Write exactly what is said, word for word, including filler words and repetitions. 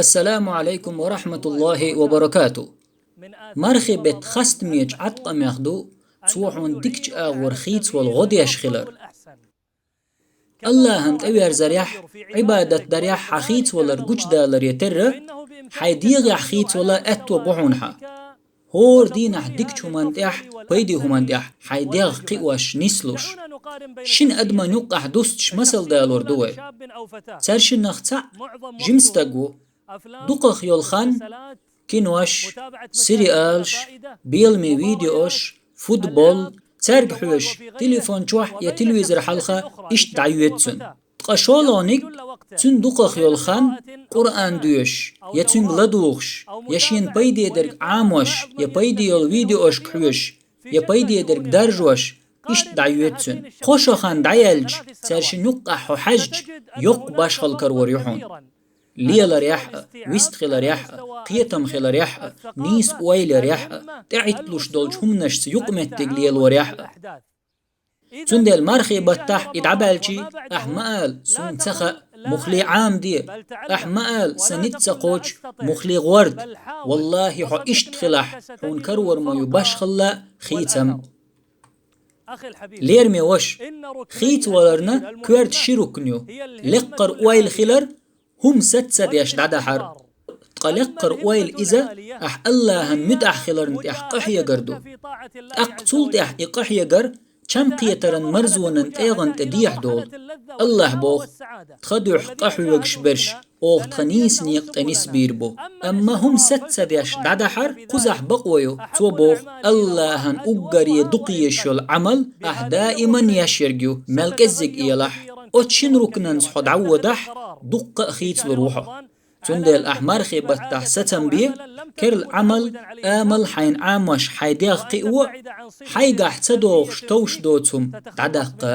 Ассаламу Ӏалайкум ва рахьматуллахӀи ва баракатух. Мархий бетта хастамеча Ӏаткъамех ду, цо хьуна дикача агӀор хийцавала гӀо деш хилар. АллахӀана тӀаверзарехь, Ӏибадат дарехь хьа хийцавалар гучадаларе терра, хьай дегӀехь хийцавала аьтто бу хьуна хьа. ХӀора дийнахь дикача хӀуман тӀехь, пайде хӀуман тӀехь хьай дегӀ кхиош, нислуш. Шин адаман юккъахь дусташ масал далор ду вай. Цаьршиннах цхьаъ жима стаг ву. Дукхах йолу хан кинош, сериалаш, беламе видеош, футбол, цаьрга хьоьжуш, телефон чохь я телевизор хьалха иштта дӀайоьду цуьнан. Ткъа шолгӀаниг, цуьнан дукхах йолу хан Къуръан доьшуш, я цуьнга ладугӀуш, я шена пайде дерг Ӏамош, я пайде йолу видеошка хьоьжуш, я пайде дерг даржош, иштта дӀайоьду цуьнан. Кхо шо хан дӀаяьлча, цаьршинна юккъахь хьо хьаьжча, йоккха башхалла карор ю хьуна. Леларехь а, вистхиларехь а, кхетам хиларехь а, нийса ойла ярехь а, тӀеӀитталуш долчу хӀуманашца юкъаметтиг лелорехь а. Цундела мархий баттахь и дӀабаьлчий, ахь ма ала, суна ца хаьа, муххале Ӏамаде, ахь ма ала, сан ницкъ ца кхочу, муххале гӀорда. ВаллахӀи, хьо иштта хилахь, хьуна карор ма ю башхалла а, хийцам а. Лераме ваша, хийцаваларна коьрта ши рукн ю: лекхара ойла хилар, хӀума саца ца деш дӀадахьар. Ткъа лекхара ойла иза ахь АллахӀан муьтӀахь хиларна тӀехь къахьегар ду. ТӀаккха цул тӀехь и къахьегар чам кхетаран марзонан тӀегӀан тӀе дехьа долу. АллахӀа боху: «Тхан дуьхьа къахьоьгуш берш оха тхан нийса некъа тӀе нисбийр бу». Амма хӀума саца ца деш дӀадахьар кхузахь бакъо ю. Цо боху: «АллахӀан уггаре дукха езаш йолу Ӏамал ахь даиман еш ерг ю, мел кӀеззиг елахь». Оцу шина рукнанца хьо дӀаводахь, дуккха а хийцалур ву хьо. Цундела ахь мархий баттахь сацам бе, керла Ӏамал, амал хьайна Ӏамош хьайн дегӀ кхио, хьайгахь ца догӀуш товш доцу хӀума дӀадаккха.